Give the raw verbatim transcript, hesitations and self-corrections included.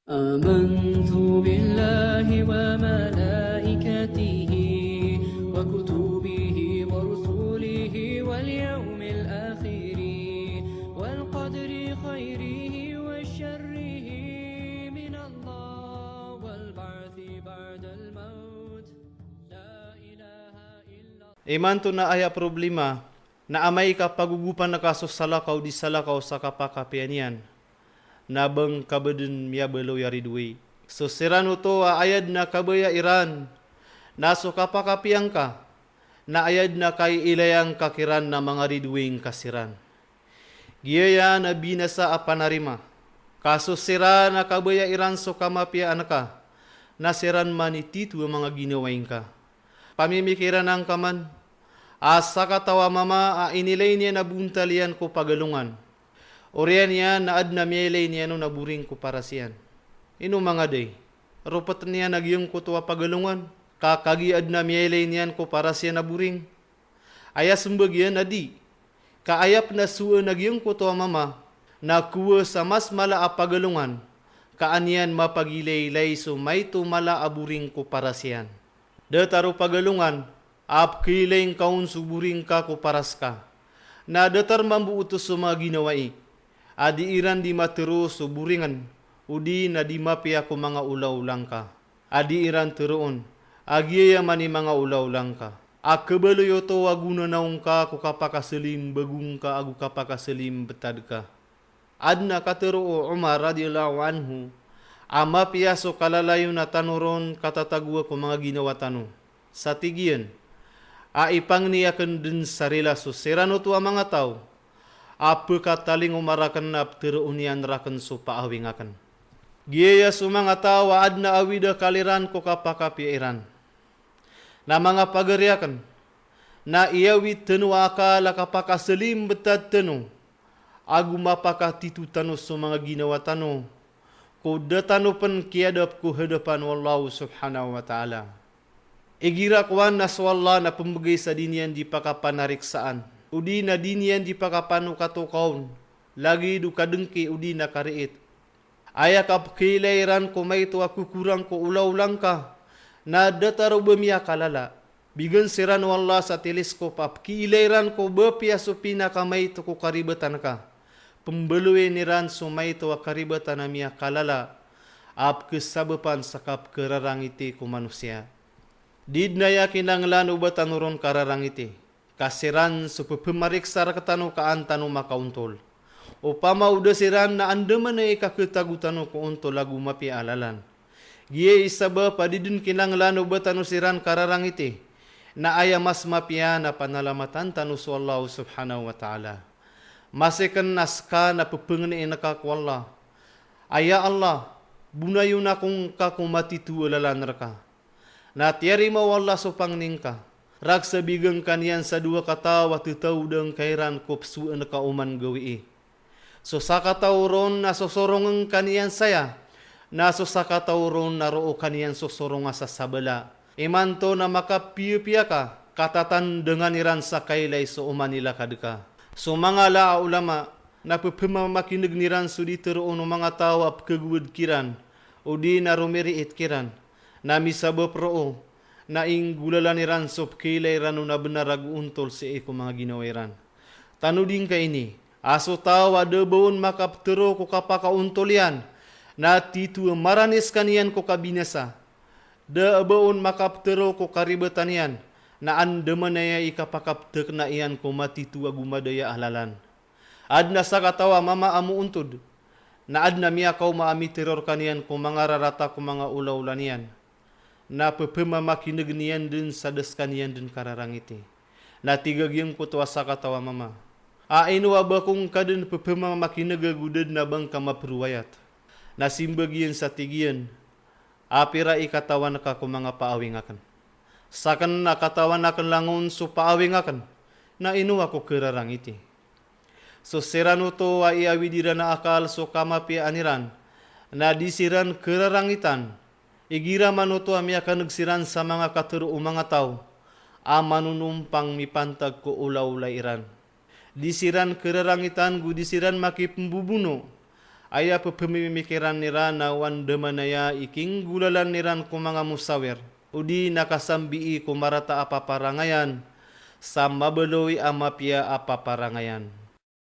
آمنت بالله وملائكته وكتبه ورسله واليوم الآخر والقدر خيره وشره من الله والبعث بعد الموت. لا إله إلا الله. Imanto na aya problema na amay ka pagogopan ka so salakaw di salakaw sa kapakapiya niyan, na ba ngka ba dn miyabaloy a ridoi. So siran oto a aya dn a kabaya iran na so kapakapiya ngka, na aya dn a kaiilaya ngka kiran na manga ridoi ngka siran. Giyaya na binasa a panarima. Ka so siran a kabaya iran so kamapiyaan ka, na siran man i tito a manga ginawai ngka. Pamimikiran angka man a sakataw a mama a inilay niyan a bontal iyan ko pagalongan. Oriyan iyan na adn a miyailay niyan on a boring ko paras iyan. Ino manga day? Ropetn iyan a giyangkoto a pagalongan, ka kagiya adn a miyailay niyan ko paras iyan a boring? Aya smbag iyan a di. Ka aya pn a sowaan a giyangkoto a mama na kowa sa mas mala a pagalongan, ka an iyan mapagilaylay so maito mala a boring ko paras iyan. Datar o pagalongan a pkiilay ngka on so boring ka ko paras ka, na datar mambo oto so manga ginawai a di iran di matero so boringen, odi na di mapiya ko manga olaola ngka a di iran teroon a giyaya man i manga olaola ngka. A khabaloy oto a gonanaw ngka ko kapakasalimbago ngka ago kapakasalimbtad ka. Adn a katero o Umar radiyallahu anhu a mapiya so kalalayon a tano ron katatagoa ko manga ginawa tano. Sa tig iyan a ipangni akn dn sa rila so siran oto a manga taw a pkatalingoma rakn a pteroon iyan rakn so paawing akn. Giyaya so manga taw a adn a awid a akal iran ko kapakapiya iran. Na manga pagari akn, na iyawid tano a akal a kapakasalimbtad tano ago mapakatito tano so manga ginawa tano ko da tano pn kiyadap ko hadapan o Allah subhanahu wa ta'ala. Igira kowan na so Allah na pmbgay sa di niyan di pakapanariksaan, odi na di niyan di pakapanokatokaon, lagid o kadngki odi na kariit. Aya kapkiilay iran ko maito a kokorang ko olaola ngka na datar o ba miyakalala. Bign siran o Allah sa teleskop a pkiilay iran ko ba piya so pinakamaito ko karibatan ka. Pmbaloyin iran so maito a karibatan a miyakalala a pkhasabapan sa kapkhararangiti ko manosiya. Di dn aya kinanglan o ba tano ron kararangiti, ka siran so pphamariksa rktano ka an tano makaontol. Opama o da siran na andamanaya i kakhatago tano ko ontol ago mapiya a lalan. Giya i sabap a di dn kinanglan o ba tano siran kararangiti, na aya mas mapiya na panalamatan tano so Allah subhanahu wa ta'ala. Masikn a ska na pphangnin ka ko Allah a, ya Allah, bonayon ako ngka ko matito a lalan rka. Na tiyarima o Allah so pangni ngka. Raksa bign ka niyan sa dowa kataw a tataoda ngka iran ko psowa ngka oman gawii. So sakataw ron na sosorong ngka niyan saya, na so sakataw ron na roo ka niyan sosoronga sa sabala. Imanto na makapiyapiya ka, katatandangan iran sa kailay so oman i lakad ka. So manga ala a ulama na pphamakinegn iran so di teroon o manga taw a pkhagowad kiran, odi na romiriit kiran, na misabap roo na inggolalan iran so pkhailay ran o na bnar ago ontol sii ko manga ginawa iran. Tanodi ngka ini a so taw a da ba on makaptero ko kapakaontol iyan na tito a marani skaniyan ko kabinasa. Da ba on makaptero ko karibatan iyan na andamanaya i kapakaptekna iyan ko matito ago madaya a lalan. Adn a sakataw a mama a moontod na adn a miyakaoma a miteror kaniyan ko manga rarata ko manga olaola niyan, na pphamakinegn iyan dn sa da skaniyan dn kararangiti. Na tig a giyangkoto a sakataw a mama a, ino a ba ko ngka dn pphamakineg ago da dn a ba ngka maprowayat? Na simbag iyan sa tig iyan a, pira i katawan ka ko manga paawing akn? Sakn na katawan akn langon so paawing akn, na ino ako khararangiti. So siran oto a iyawid iran a akal so kamapiyaan iran, na di siran khararangitan. Igira man oto a miyakaneg siran sa manga katero o manga taw a manonompang mipantag ko olaola iran. Di siran khararangitan go di siran makipmbobono aya pepemimikiran iran a o andamanaya i kinggolalan iran ko manga mosawir, odi na kasambii ko marata a paparangayan, sa mabaloy a mapiya a paparangayan.